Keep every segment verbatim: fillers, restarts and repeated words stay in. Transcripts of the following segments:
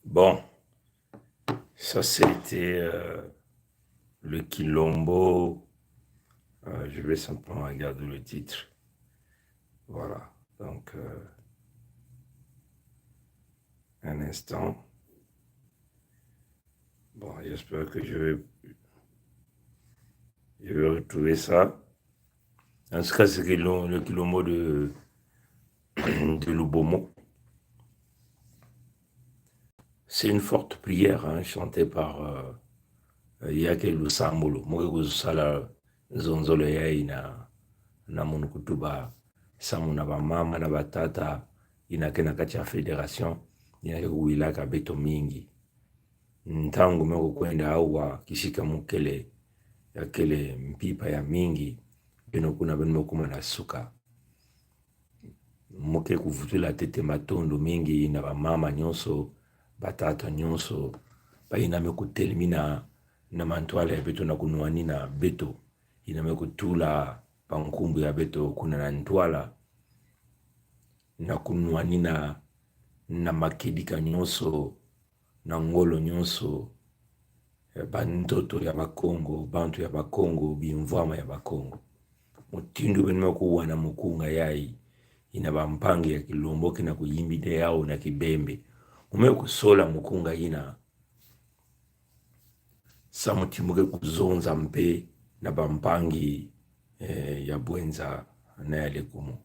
Bon, ça c'était euh, le Kilombo. Euh, je vais simplement regarder le titre. Voilà. Donc, euh, un instant. Bon, j'espère que je vais, je vais retrouver ça. En tout cas, c'est que le, le Kilombo de, de Lubomo. C'est une forte prière, hein, chantée par euh, euh, Yake Lusambulu. Mo ke kusala nzonzolo yayi na, na munu kutuba samu na bamama na batata, ina ke na kati ya fédération, ina ke kuwilaka beto mingi. Ntangu me kukwenda awa, kisika mo kele, ya kele mpimpa ya mingi, beno kuna beno me kuma na suka. Mo ke kuvutula ntete matondo mingi na bamama nyonso, batata nyonso, bayina me kutelemina na mantwala ya beto na kunwanina beto, yina me kutula bankumbu ya beto kuna na ntwala, na kunwanina na makedika nyonso, na ngolo nyonso, eh, bantoto ya Bakongo, bantu ya Bakongo, bimvwama ya Bakongo. Mutindu beno me kuwa na mukunga yayi, yina bampangi ya Kilombo ke na kuyimbidi yawu na Kibembe. Mo me kusola mukunga yina, samu ti mo ke kuzonza mpe na bampangi, eh, ya Bouenza na ya Lékoumou.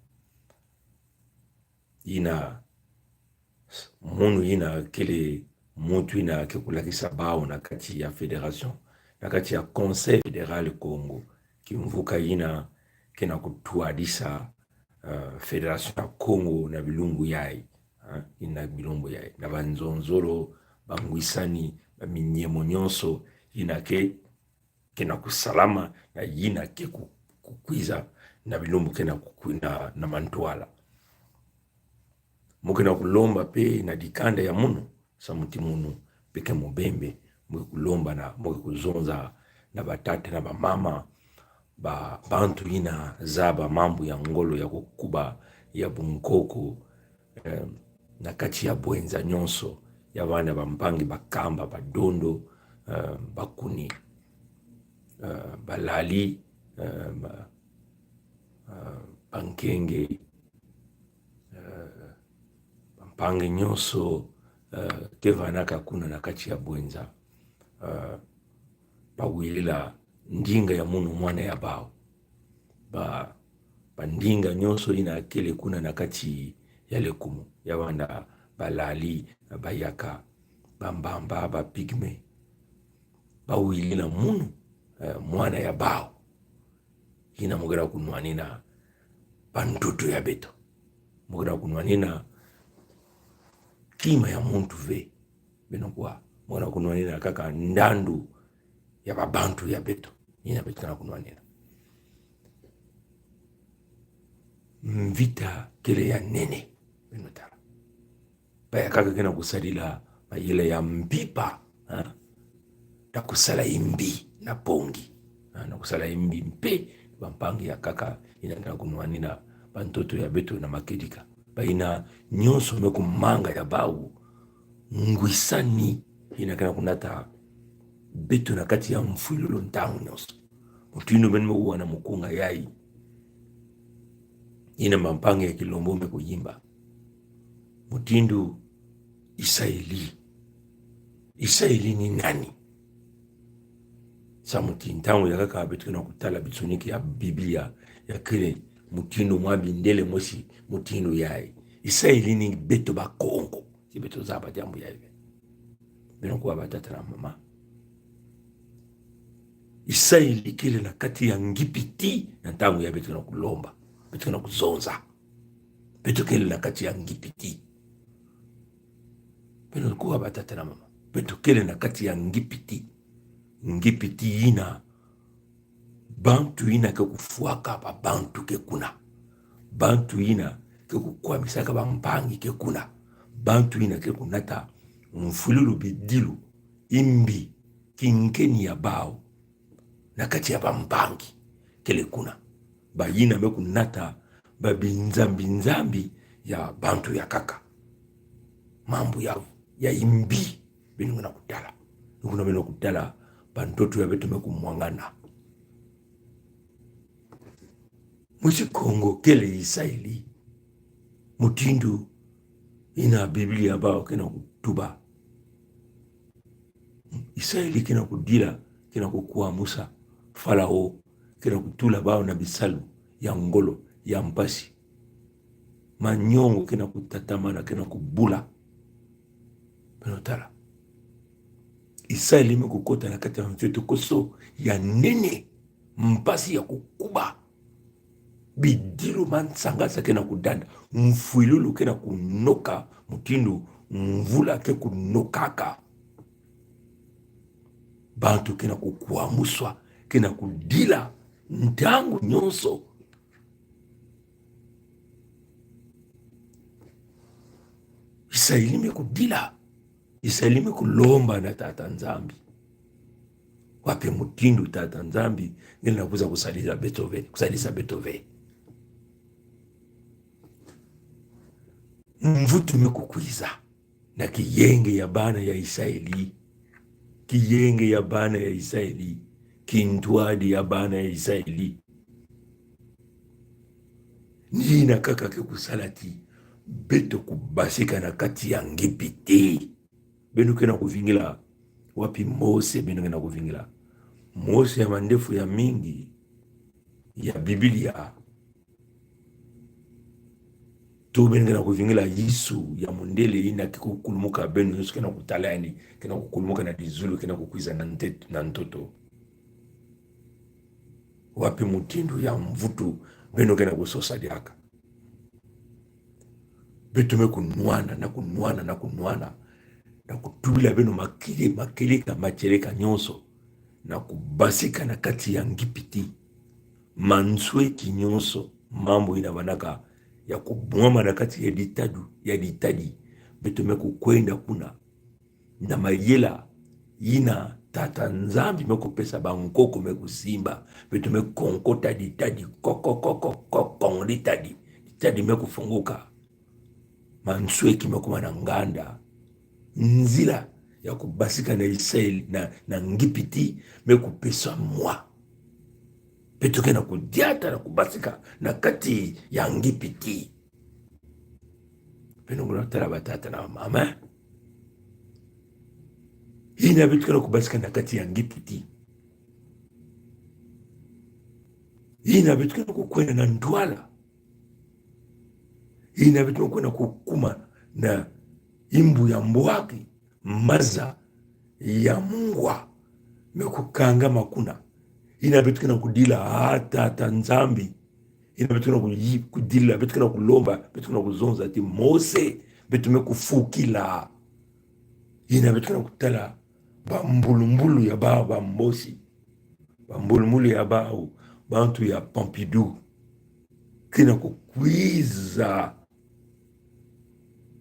Yina, munu yina kele muntu yina ke kulakisa bawu na kati ya fédération, na kati ya Conseil Fédéral Kongo, kimvuka yina ke na kutwadisa euh, Fédération ya Kongo na bilumbu yayi, hein, yina bilumbu yayi, na banzonzolo, bangwisani, baminyemo nyonso, yina ke, ke na kusalama, na yina ke ku-, kukwiza, na bilumbu ke na kukwi-, na, na mantwala. Mo ke na kulomba mpe na dikanda ya munu, samu ti munu mpe ke mubembe, mo ke kulomba na, mo ke kuzonza na batata na bamama, ba, bantu yina zaba mambu ya ngolo ya kukuba ya bunkoko, eh, na kati ya Bouenza nyonso, ya bana bampangi Bakamba, Badondo, eh, Bakuni, eh, Balali, eh, ba, eh, Bankenge, eh, bampangi nyonso, eh, ke vanaka kuna na kati ya Bouenza, eh, bawilila ndinga ya munu mwana ya bawu. Ba, bandinga nyonso yina kele kuna na kati ya Lékoumou, ya bana Balali, Bayaka, Bambamba, ba Pygmée. Bawilila munu, eh, mwana ya bawu. Yina mo ke na kunwanina bantoto ya beto. Mo ke na kunwanina kima ya muntu ve. Beno kuwa. Mo ke na kunwanina kaka ndandu ya babantu ya beto. Yina beto ke na kunwanina. Mvita kele ya nene. Beno tala. Baya kaka ke na kusadila mayela ya mpimpa, ha? Na kusala imbi na pongi. Ha, na kusala imbi mpe, bampangi ya kaka, ina ke na kunwanina bantoto ya beto na makedika. Bayina nyonso me kumanga ya bau ngwisani, ina ke na kunata beto na kati ya mfwilulu ntangu nyonso. Mutindu beno me kuwa na mukunga yayi, ina bampangi ya Kilombo me kuyimba. Mutindu Isaeli. Isaeli ni nani? Samu ti ntangu ya kaka beto ke na kutala bitsoniki ya Biblia ya kele mutindu mwa mindele mosi mutindu yayi. Isaeli ni beto Bakongo. Si beto zaba diambu yayi ve. Beno kuwa batata na mama. Isaeli kele na kati ya Ngipiti, na ntangu ya beto ke na kulomba, beto ke na kuzonza. Beto kele na kati ya Ngipiti. Beno kuwa batata na mama. Beto kele na kati ya Ngipiti. Ngipiti ina bantu ina ke kufwaka babantu ke kuna. Bantu ina ke kukwamisaka bampangi ke kuna. Bantu ina ke kunata mfwilulu, bidilu, imbi, kinkeni ya bau na kati ya bampangi kele kuna. Bayina me kunata babinzambi-nzambi ya bantu ya kaka. Mambu ya, ya imbi beno ke na kutala. Ni kuna beno kutala bantoto ya beto me kumwangana. Mwisi Kongo kele Isaeli. Mutindu ina Biblia ya bau ke na kutuba, Isaeli ke na kudila, ke na kukwamusa. Falao ke na kutula bau na bisalu ya ngolo, ya mpasi. Manyongo ke na kutatamana, ke na kubula. Beno tala. Isaeli me kukota na kati ya nzoto koso ya nene, mpasi ya kukuba. Bidilu, mansangasa ke na kudanda. Mfwilulu ke na kunoka mutindu mvula ke kunokaka. Bantu ke na kukwamuswa, ke na kudila ntangu nyonso. Isaeli me kudila. Isaeli me kulomba na Tata Nzambi. Wapi mutindu Tata Nzambi nge na kwiza kusalisa beto ve, kusalisa beto ve? Mvutu me kukwiza na kiyenge ya bana ya Isaeli. Kiyenge ya bana ya Isaeli. Kintwadi ya bana ya Isaeli. Ni yina kaka ke kusala ti beto kubasika na kati ya Ngipiti. Beno ke na kuvingila wapi Mose, beno ke na kuvingila Mose ya mandefu ya mingi ya Biblia. To beno ke na kuvingila Yesu ya mundele yina ke kukulumuka, beno nyonso ke na kutala yandi, ke na kukulumuka na dizulu, ke na kukwiza na nte-, na ntoto. Wapi mutindu ya mvutu beno ke na kusosa diaka? Beto me kunwana, na kunwana, na kunwana, na kutubila beno makele, makeleka, matieleka nyonso, na kubasika na kati ya Ngipiti. Mansweki nyonso, mambu yina bavandaka ya kubwama na kati ya ditadu, ya ditadi, beto me kukwenda kuna. Na mayela yina Tata Nzambi me kupesa bankoko me kusimba, beto me konkota ditadi, koko, koko, koko, ditadi. Ditadi me kufongoka. Mansweki me kuma na nganda. Nzila ya kubasika na Isaeli, na, na Ngipiti, me kupesamwa. Beto ke na kudiata na kubasika na kati ya Ngipiti. Beno ke na tala, batata na mama. Yina beto ke na kubasika na kati ya Ngipiti. Yina beto ke na kukwenda na ntwala. Yina beto ke na kukuma na imbu ya mbwaki, maza ya mungwa me kukangama kuna. Yina beto ke na kudila, ah, Tata Nzambi. Yina beto ke na kuyi-, kudila, beto ke na kulomba, beto ke na kuzonza ti Mose, beto me kufukila. Yina beto ke na kutala bambulumbulu ya bau Bamboshi. Bambulumbulu ya bau bantu ya Pompidou ke na kukwiza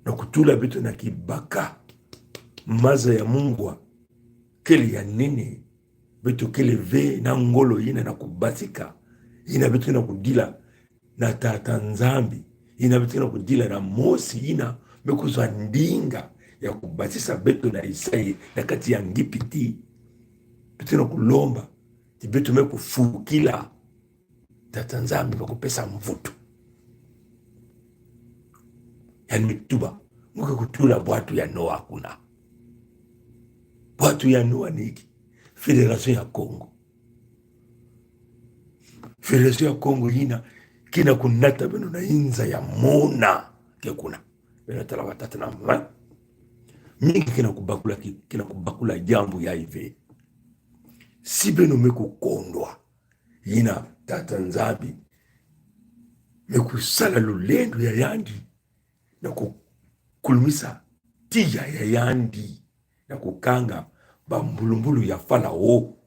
na kutula beto na kibaka maza ya mungwa kele ya nene, beto kele ve na ngolo yina na kubasika, yina beto na kudila na Tata Nzambi, yina beto na kudila na Mosi yina me kuzwa ndinga ya kubasisa beto na Yisai na kati ya Ngipiti. Beto na kulomba ti beto me kufukila Tata Nzambi, me kupesa mvutu. Yandi me tuba, mu ke kutula bwatu ya Noa kuna. Bwatu ya Noa ni iki? Fédération ya Kongo. Fédération ya Kongo yina ke na kunata beno na inza ya mona ke kuna. Beno tala, batata na mama. Mingi ke na kubakula ki-, ke na kubakula diambu ya ive. Si beno me kukondwa, yina Tata Nzambi me kusala lulendo ya yandi na kukulumisa tiya ya yandi na kukanga bambulumbulu ya Falao,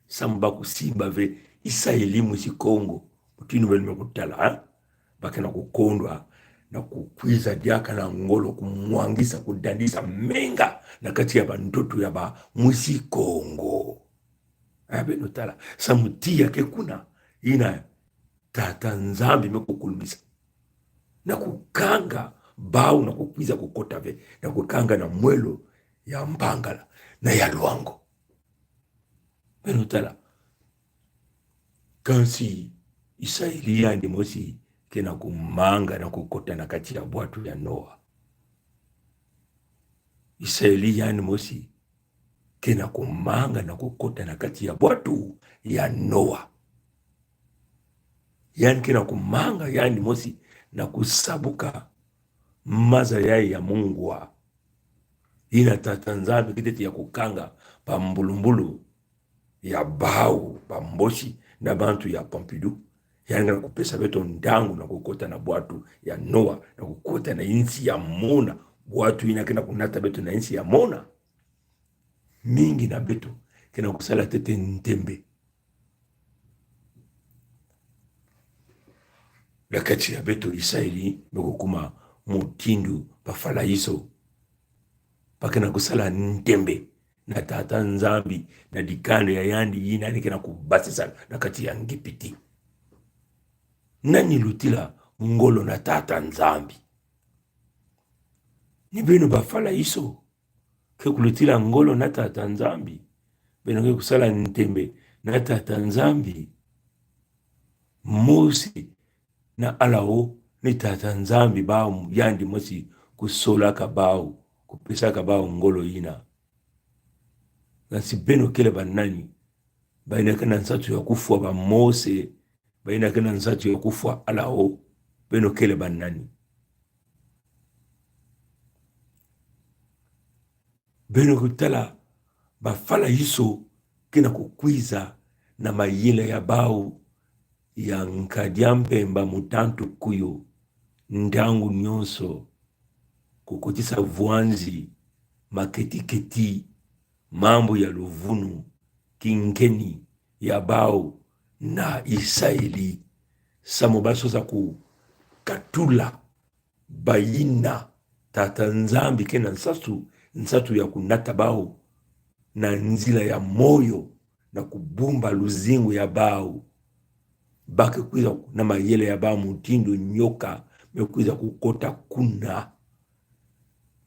samu ba kusimba ve Yisai mwisi Kongo, mutindu beno me kutala, ha? Ba ke na kukondwa na kukwiza diaka na ngolo kumwangisa, kudandisa menga na kati ya bantoto ya bamwisi Kongo. Aya, beno tala, samu tiya ke kuna, yina Tata Nzambi me kukulumisa na kukanga bau na kukwiza kukota ve, na kukanga na mwelo ya Mpangala na ya Loango. Beno tala, kansi Yisai yandi mosi ke na kumanga na kukota na kati ya bwatu ya Noa. Yisai yandi mosi ke na kumanga na kukota na kati ya bwatu ya Noa. Yandi ke na kumanga yandi mosi na kusabuka maza ya, ya mungwa. Yina Tata Nzambi ketete ya kukanga bambulumbulu ya bau, bambosi na bantu ya Pompidou. Yandi ke na kupesa beto ntangu na kukota na bwatu ya Noa, na kukota na insi ya mona. Bwatu yina ke na kunata beto na insi ya mona. Mingi na beto ke na kusala ntete ntembe. Na kati ya beto Yisai me kukuma mutindu bafayiso. Ba ke na kusala ntembe na Tata Nzambi, na dikanda ya yandi yina yandi ke na kubasisa na kati ya Ngipiti. Nani lutila ngolo na Tata Nzambi? Ni beno bafayiso ke kulutila ngolo na Tata Nzambi. Beno ke kusala ntembe na Tata Nzambi. Mose na Alao ni Tata Nzambi bau, yandi mosi kusolaka bau, kupesaka bau ngolo yina. Kansi beno kele banani? Bayina ke na nsatu ya kufwa ba Mose, bayina ke na nsatu ya kufwa Alao, beno kele banani? Beno kutala bafayiso ke na kukwiza na mayela ya bau ya nkadi a mpemba, mutantu kuyu, ntangu nyonso, kukotisa vwanzi, maketiketi, mambu ya luvunu, kinkeni ya bau na Yisai, samu ba sosa kukatula bayina Tata Nzambi ke na nsatu, nsatu ya kunata bau na nzila ya moyo, na kubumba luzingu ya bau. Ba ke kwiza na mayela ya bau mutindu nyoka me kwiza kukota kuna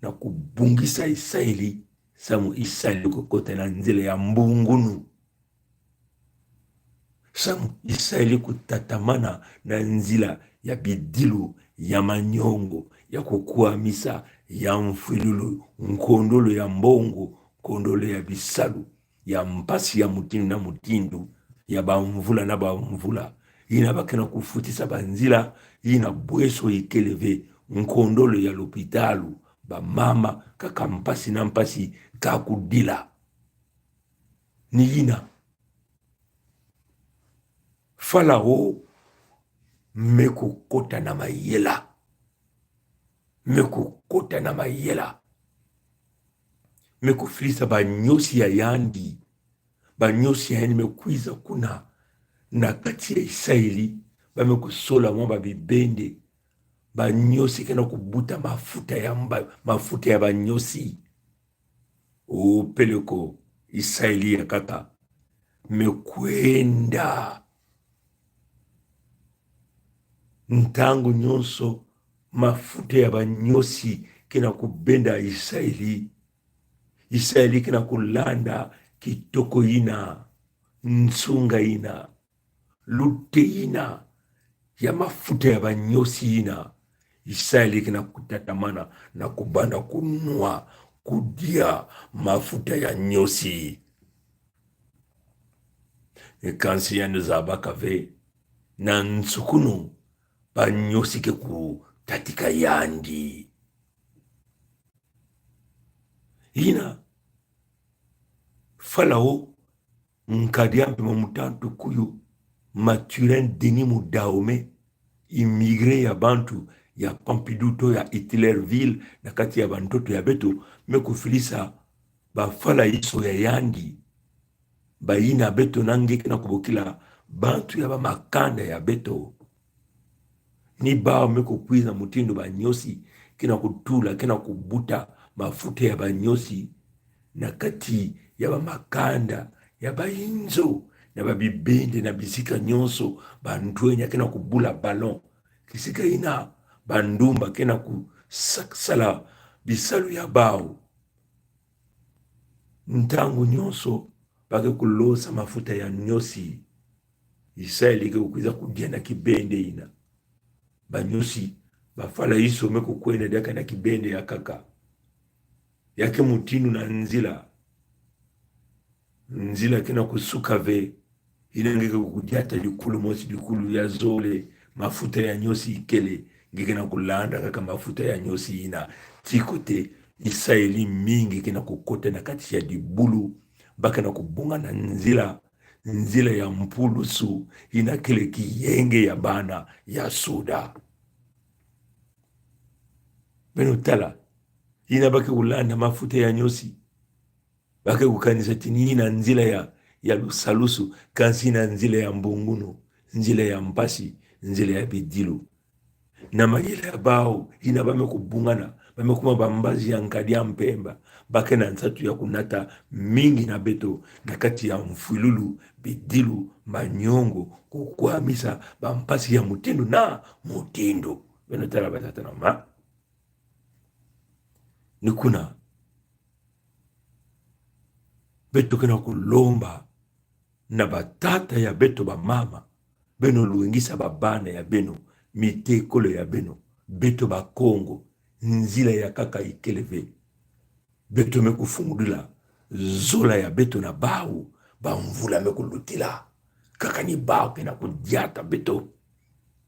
na kubungisa Yisai, samu Yisai kukota na nzila ya mbungunu. Samu Yisai kutatamana na nzila ya bidilu, ya manyongo, ya kukwamisa, ya mfwilulu, nkondolo ya mbongo, nkondolo ya bisalu, ya mpasi ya mutindu na mutindu, ya bamvula na bamvula. Yina ba ke na kufutisa banzila, yina bweso ikele ve, nkondolo ya lopitalu, bamama kaka mpasi na mpasi ka kudila. Ni yina, Falao me kukota na mayela. Me kukota na mayela. Me kufilisa banyosi ya yandi. Banyosi ya yandi me kwiza kuna na kati ya Yisai, ba me kusola mwa babibende, Banyosi ke na kubuta mafuta ya mba-, mafuta ya banyosi. O peleko Isaeli ya kaka me kwenda. Ntangu nyonso mafuta ya banyosi ke na kubenda Isaeli. Isaeli ke na kulanda kitoko ina, nsunga ina, lute ina ya mafuta ya banyosi ina. Isaeli ke na kutatamana na kubanda kunwa, kudia mafuta ya nyosi. E kansi yandi zabaka ve na nsukunu banyosi ke kutatika yandi. Ina Falao, nkadi a mpemba muta ntuku yo, Mathurin Denis Mudahomey, immigré ya bantu ya Pompidou to ya Hitlerville na kati ya bantoto ya beto, me kufilisa bafalaiso ya yandi. Bayina beto na nge ke na kubokila bantu ya bamakanda ya beto. Ni bawu me kukwiza mutindu banyosi ke na kutula, ke na kubuta mafuta ya banyosi na kati ya bamakanda ya bayinzo, na babibende, na bisika nyonso, bantwenya ke na kubula ballon. Kisika ina bandumba ke na kusa-, sala bisalu ya bawu. Ntangu nyonso ba ke kulosa mafuta ya nyosi, Isaeli ke kukwiza kudia na kibende ina. Banyosi, bafalaiso me kukwenda diaka na kibende ya kaka. Ya ke mutindu na nzila. Nzila ke na kusuka ve, ina nge ke kudiata dikulu mosi, dikulu ya zole, mafuta ya nyosi ikele, nge ke na kulanda kaka mafuta ya nyosi ina. Tiko te, Isaeli mingi ke na kukota na kati ya dibulu, ba ke na kubunga na nzila, nzila ya mpulusu, ina kele kiyenge ya bana ya soda. Beno tala, ina ba ke kulanda mafuta ya nyosi. Ba ke kukanisa ti ni na nzila ya, ya lusalusu, kansi na nzila ya mbungunu, nzila ya mpasi, nzila ya bidilu. Na mayela ya bawu, ina ba me kubungana, ba me kuma bambazi ya nkadi a mpemba, ba ke na nsatu ya kunata mingi na beto, na kati ya mfwilulu, bidilu, manyongo, kukwamisa, bampasi ya mutindu na mutindu. Beno tala batata na mama. Ni kuna, beto ke na kulomba na batata ya beto, bamama, beno lwengisa babana ya beno, mitekolo ya beno, beto Bakongo, nzila ya kaka ikele ve. Beto me kufungudila zola ya beto na bawu, bamvula me kulutila. Kaka ni bawu ke na kudiata beto.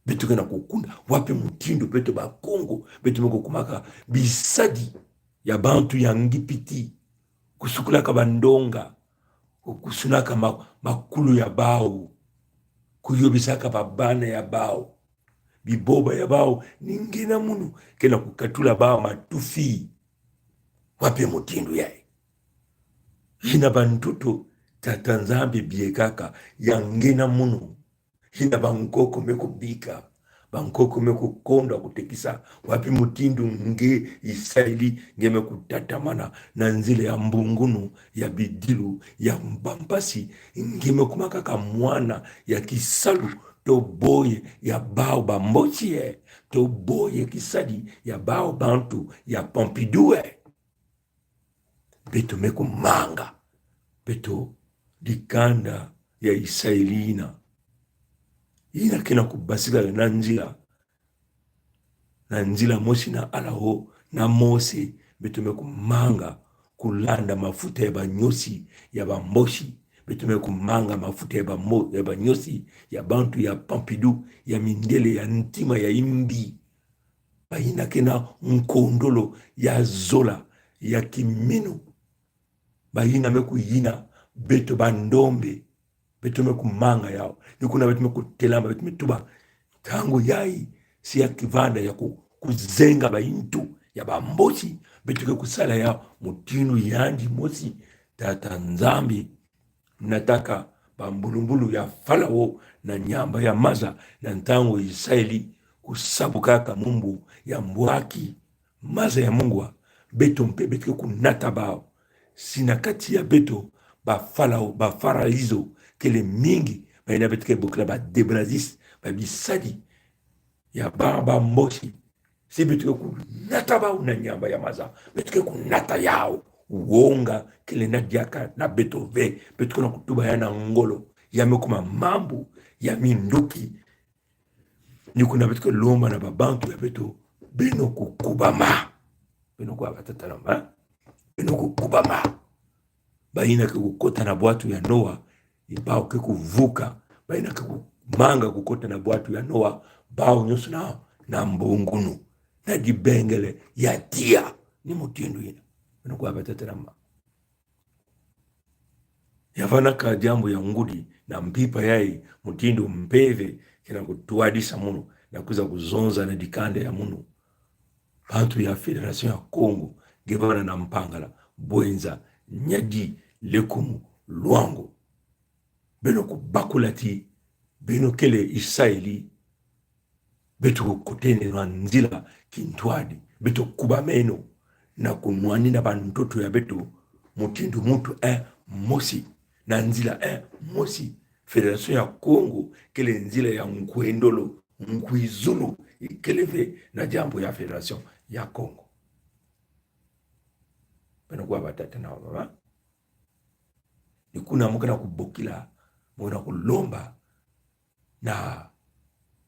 Beto ke na kukunda, wapi mutindu beto Bakongo, beto me kukumaka bisadi ya bantu ya Ngipiti, kusukulaka bandonga, ku-, kusunaka ma-, makulu ya bawu, kuyobisaka babana ya bawu, biboba ya bawu, ni ngena munu, ke na kukatula bawu matufi. Wapi mutindu yayi? Ina bantoto Tata Nzambi biekaka, ya ngena munu. Ina bankoko me kubika, bankoko me kukondwa kutekisa, wapi mutindu nge Isaeli, nge me kutatamana na nzila ya mbungunu, ya bidilu, ya bampasi, nge me kuma kaka mwana ya kisalu, to boye ya bawu Bamboshi e, to boye kisadi ya bawu bantu ya Pompidou e. Beto me kumanga. Beto dikanda ya Isaeli ina. Ina ke na kubasika na nzila. Na nzila mosi na Alao, na Mose, beto me kumanga kulanda mafuta ya banyosi, ya Bamboshi. Beto me kumanga mafuta ya bamo-, ya banyosi, ya bantu ya Pompidou, ya mindele, ya ntima, ya imbi. Bayina ke na nkondolo ya zola, ya kiminu. Bayina me kuyina beto bandombe. Beto me kumanga yawu. Ni kuna beto me kutelama, beto me tuba. Ntangu yayi, si ya kivanda ya ku-, kuzenga bayintu ya Bamboshi. Beto ke kusala yawu mutindu yandi mosi. Tata Nzambi nataka bambulumbulu ya Falao na nyamba ya maza, na ntangu Isaeli kusabukaka mu mbu ya mbwaki maza ya mungwa, beto mpe beto ke kunata bau. Si na kati ya beto, ba Falao, ba Faraiso, kele mingi, bayina beto ke bokila ba Debrazis, ba bisadi ya ba, ba Mbosi. Si beto ke kunata bau na nyamba ya maza, beto ke kunata yau. Wonga kele na diaka na beto ve, beto ke na kutuba ya na ngolo, ya me kuma mambu ya minduki. Ni kuna beto ke lomba na babantu ya beto, beno kukubama. Beno kuwa batata na mama, beno kukubama. Bayina ke kukota na bwatu ya Noa, bau ke kuvuka. Bayina ke kumanga kukota na bwatu ya Noa, bau nyonso na, na mbungunu, na dibengele ya tiya. Ni mutindu yina. Beno kuwa batata na mama. Ya vanaka diambu ya ngudi na mpimpa yayi, mutindu mpeve ke na kutwadisa munu, na kwiza kuzonza na dikanda ya munu. Bantu ya Fédération ya Kongo, nge vana na Mpangala, Bouenza, Niari, Lékoumou, Loango. Beno kubakula ti beno kele Isaeli. Beto kukotene na nzila kintwadi. Beto kubameno na kunwanina bantoto ya beto mutindu muntu, eh, mosi, na nzila, eh, mosi. Fédération ya Kongo kele nzila ya nkwendolo, nkwizulu, ikele ve na diambu ya Fédération ya Kongo. Beno kuwa batata na mama. Ni kuna mo ke na kubokila, mo ke na kulomba na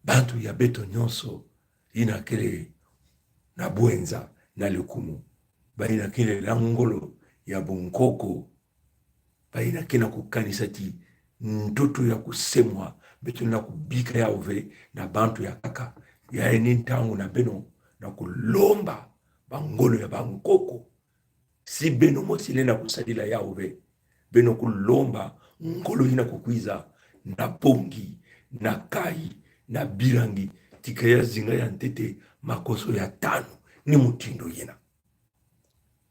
bantu ya beto nyonso yina kele na Bouenza, na Lékoumou, bayina kele na ngolo ya bunkoko, bayina ke na kukanisa ti ntoto ya kusemwa, beto na kubika yau ve na bantu ya nkaka. Yayi ni ntangu na beno na kulomba bangolo ya bankoko. Si beno mosi lenda kusadila yau ve, beno kulomba ngolo yina kukwiza na pongi, na kai, na birangi, tika ya zinga ya ntete, makoso ya tanu, ni mutindu yina.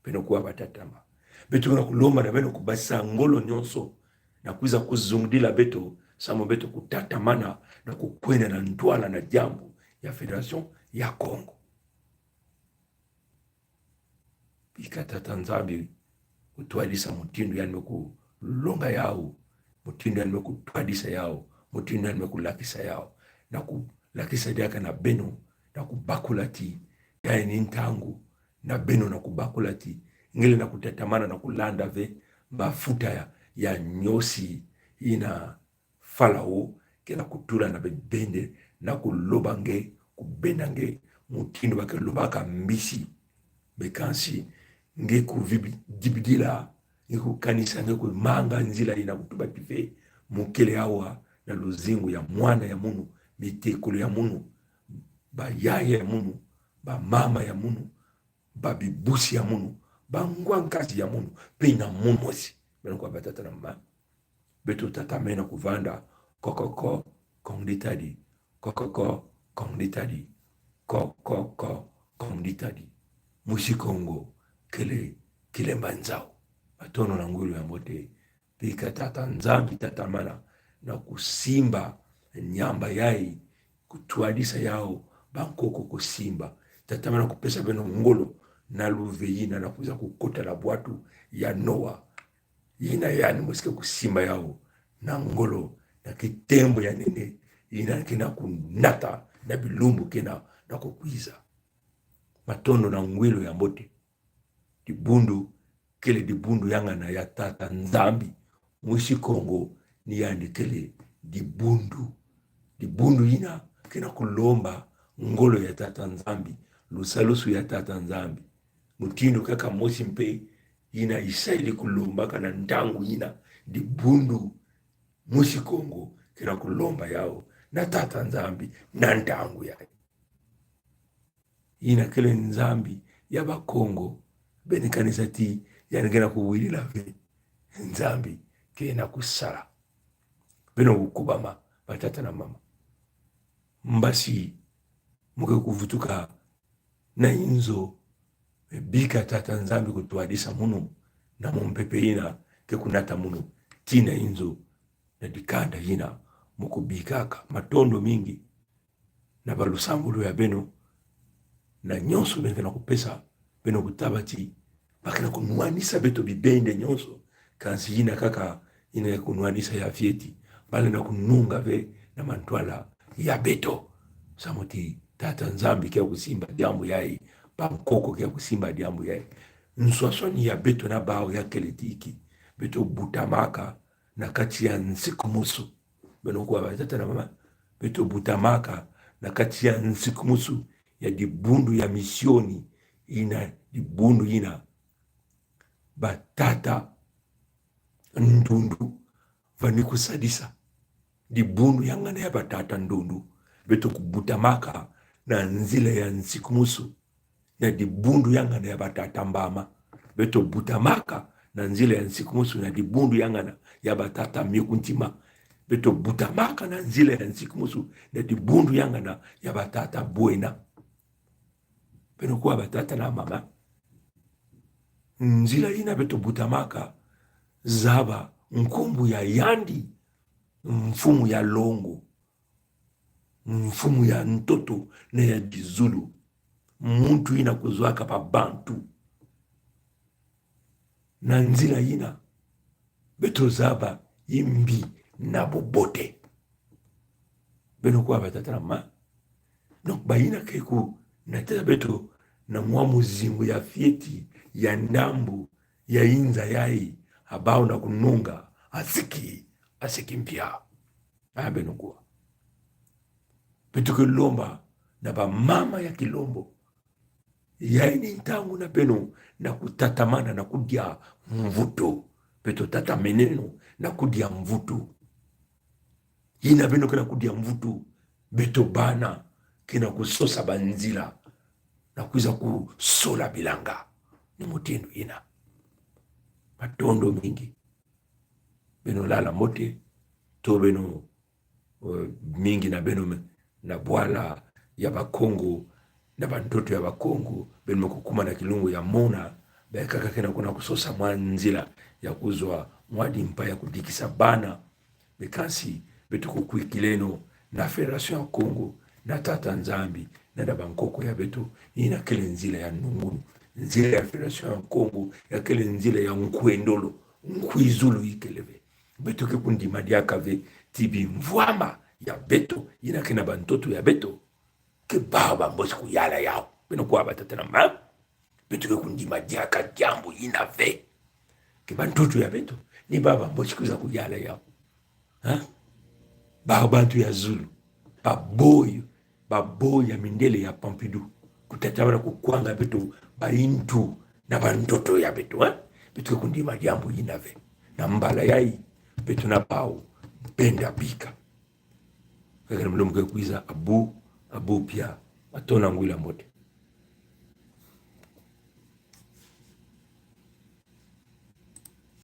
Beno kuwa batata na mama. Beto ke na kulomba na beno kubasisa ngolo nyonso na kwiza kuzungudila beto, samu beto kutatamana na kukwenda na ntwala na diambu ya Fédération ya Kongo. Bika Tata Nzambi kutwadisa mutindu yandi me kulonga yau, mutindu yandi me kutwadisa yau, mutindu yandi me kulakisa yau. Na kulakisa diaka na beno, na kubakula ti yayi ni ntangu na beno na kubakula ti nge lenda kutatamana na kulanda ve mafuta ya, ya nyosi yina Falao ke na kutula na bibende, na kuloba nge, kubenda nge mutindu ba ke lobaka mbisi. Be kansi nge kuvibi-, dibidila, nge kukanisa, nge kumanga nzila yina kutuba ti ve, mo kele awa na luzingu ya mwana ya munu, mitekolo ya munu, bayaya ya munu, bamama ya munu, babibusi ya munu, bangwa nkazi ya munu, mpe na munu mosi. Beno kuwa batata na mama. Beto tatamana kuvanda, kokoko, Kongo ditadi, kokoko, Kongo ditadi, kokoko, Kongo ditadi. Mwisi Kongo kele, kele mbanzau. Matondo na ngwilu ya mbote. Bika Tata Nzambi tatamana na kusimba nyamba yayi, kutwadisa yau bankoko kusimba. Tatamana kupesa beno ngolo na luve yina na kwiza kukota na bwatu ya Noa. Yina yandi mosi ke kusimba yau na ngolo, na kitembo ya nene, yina ke na kunata na bilumbu ke na, na kukwiza. Matondo na ngwilu ya mbote. Dibundu kele dibundu ya ngana ya Tata Nzambi. Mwisi Kongo ni yandi kele dibundu. Dibundu yina ke na kulomba ngolo ya Tata Nzambi, lusalusu ya Tata Nzambi. Mutindu kaka mosi mpe yina Isaeli kulombaka na ntangu yina, dibundu mwisi Kongo ke na kulomba yau na Tata Nzambi na ntangu yayi. Yina kele Nzambi ya Bakongo, beno kanisa ti yandi ke na kuwirila ve. Nzambi ke na kusala. Beno kukubama, batata na mama. Mbasi mo ke kuvutuka na inzo, bika Tata Nzambi kutwadisa munu na mumpepe yina ke kunata munu tii na inzo na dikanda yina mo kubikaka. Matondo mingi. na balusambulu ya beno, na nyonso beno ke na kupesa, beno kutaba ti ba ke na kunwanisa beto bibende nyonso, kansi yina kaka yina kunwanisa ya fioti, bala na kununga ve na mantwala ya beto. Samu ti Tata Nzambi ke kusimba diambu yayi, bankoko ke kusimba diambu yayi. Nswaswani ya beto na bawu ya kele ti ki, beto butamaka na kati ya nsikumusu. Beno kuwa batata na mama, beto butamaka na kati ya nsikumusu ya dibundu ya misioni, yina dibundu yina batata ndundu vani kusadisa. Dibundu ya ngana ya batata ndundu, beto kubutamaka na nzila ya nsikumusu na dibundu ya ngana ya batata mbama. Beto butamaka na nzila ya nsikumusu na dibundu ya ngana ya batata miekuntima. Beto butamaka na nzila ya nsikumusu na dibundu ya ngana ya batata bwena. Beno kuwa batata na mama, nzila yina beto butamaka zaba nkumbu ya yandi, mfumu ya longo, mfumu ya ntoto na ya kizulu, muntu yina kuzwaka babantu. Na nzila yina beto zaba yimbi na bobote. Beno kuwa batata na mama. Donc bayina ke kunatila beto na mwa muzingu ya fioti ya ndambu ya inza yayi, abawu na kununga asiki, asiki mpia. Ah, beno kuwa. Beto ke lomba na bamama ya kilombo, yayi ni ntangu na beno na kutatamana na kudia mvutu. Beto tatameneno na kudia mvutu. Yina beno ke na kudia mvutu, beto bana ke na kusosa banzila na kwiza kusola bilanga. Ni mutindu yina. Matondo mingi. Beno lala mbote, to beno, eh, mingi na beno me-, na bwala ya Bakongo, na bantoto ya Bakongo, beno me kukuma na kilungu ya mona, bakaka ke na kuna kusosa mwa nzila ya kuzwa mwa dimpa ya kudikisa bana. Mais kansi, beto kukwikileno na Fédération ya Kongo, na Tata Nzambi, na, na bankoko ya beto, yina kele nzila ya nungunu. Nzila ya Fédération ya Kongo, ya kele nzila ya nkwendolo, nkwizulu ikele ve. Beto ke kundima diaka ve ti bimvwama ya beto, yina ke na bantoto ya beto, ke bawu bambosi kuyala yawu. Beno kuwa batata na mama. Beto ke kundima diaka diambu yina ve. Ke bantoto ya beto, ni bawu bambosi kwiza kuyala yawu. Ha? Bawu bantu ya zulu. Baboyi, baboyi ya mindele ya Pompidou. Kutatamana kukwanga beto bayintu na bantoto ya beto, ha? Beto ke kundima diambu yina ve. Na mbala yayi, beto na bawu benda bika. Kaka na mlomo ke kwiza abu, abu pia. Atona ngwila mbote.